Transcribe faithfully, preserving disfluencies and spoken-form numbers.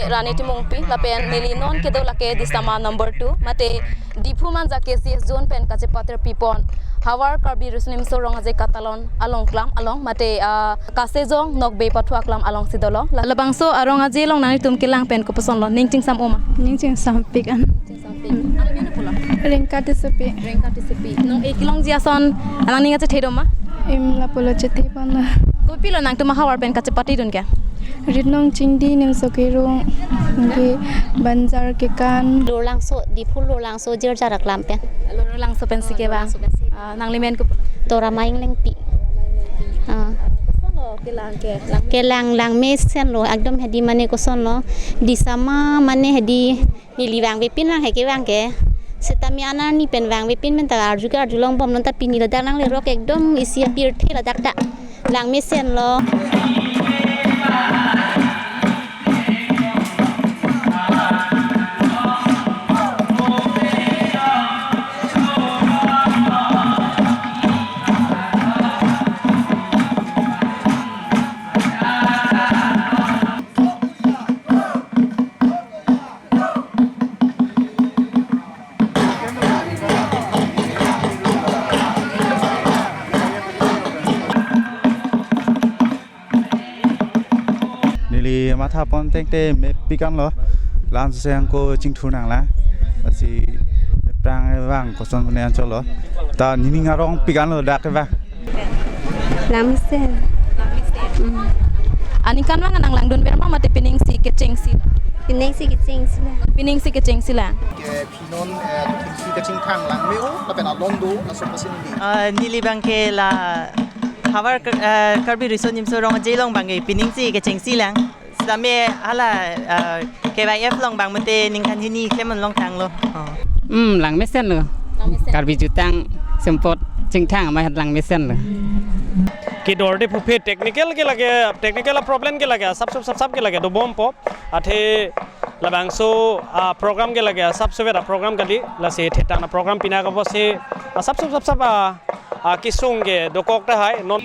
Rani Timungpi, lapen neli non kedo lake Disama number two, mate Diphu Manja K C S zone pen kachepatir pipon Havar Karbi Riso Nimso Rong Aje Katalon along klam along, mate, ah, Kasejong Nokbe Pathu aklam alongsi dolo. La-, labangso arong aje along nanglitum kelang pen kopuson lo, ning chingsam-o ma? Ning chingsampik an. Sampik. Ano mena pulo? Rengka Tissopi. Rengka Tissopi. Non e kelongji ason alangning kachethedun ma? Em, lapulo chethe pon lo. Kopilo nangtum ahavar pen kachepatidun ke? Rit nong chingdi, nimso kerung, ke banjar kekan. Lorlangso, Diphu Lorlangso jirjar aklam pen. Lorlangso pensi kevang. Lorlangso pensi. Ah, nanglimen ke? Torama Englengpi. Ah. Koson lo kelang ke? Kelang langmesen lo, ekdom hedi mane koson lo. Disama mane hedi neli vangvepin lang he kevang ke. Setame anarni pen vangvepin pen ta arju ke arjulongbom, non ta pini ladak nanglerok ekdom isi apirthe ladak ta. Langmesen lo. Neli matha pon tangte mepik an lo. Lan seng ko chingthur nanglang. Lasi mepik an vang koson pune anchot lo. Ta nening arong pik an lo dak ke vang. Langmesen. Mm. Aningkanvang nanglangdunver ma mate piningsi kechengsi? Piningsi kechengsi lang. Piningsi kechengsi lang. Ke pinon, eh, piningsi kechingthang lang me-o, lapen alon do, laso pasi neli. Ah, neli abang ke la Havar Kar-, eh, Karbi Riso Nimso Rong Aje along abang ke piningsi kechengsi lang. Setame hala, ah, K Y F along abang mate ningkan hini klemon longtanglo. Oh. Hmm, langmesen lo. Langmesen. Karbi jutang sempot chingthang amei hat langmesen lo. Kedorde puphe technical ke lake, technical problem ke lake, sab sab sab sab ke lake dobompo. Athe labangso, ah, program ke lake, sab sab program kali, lasi thetang aprogram pina kapo si, ah, sab sab sab sab, ah, ah, kesung ke dokok tahai, non.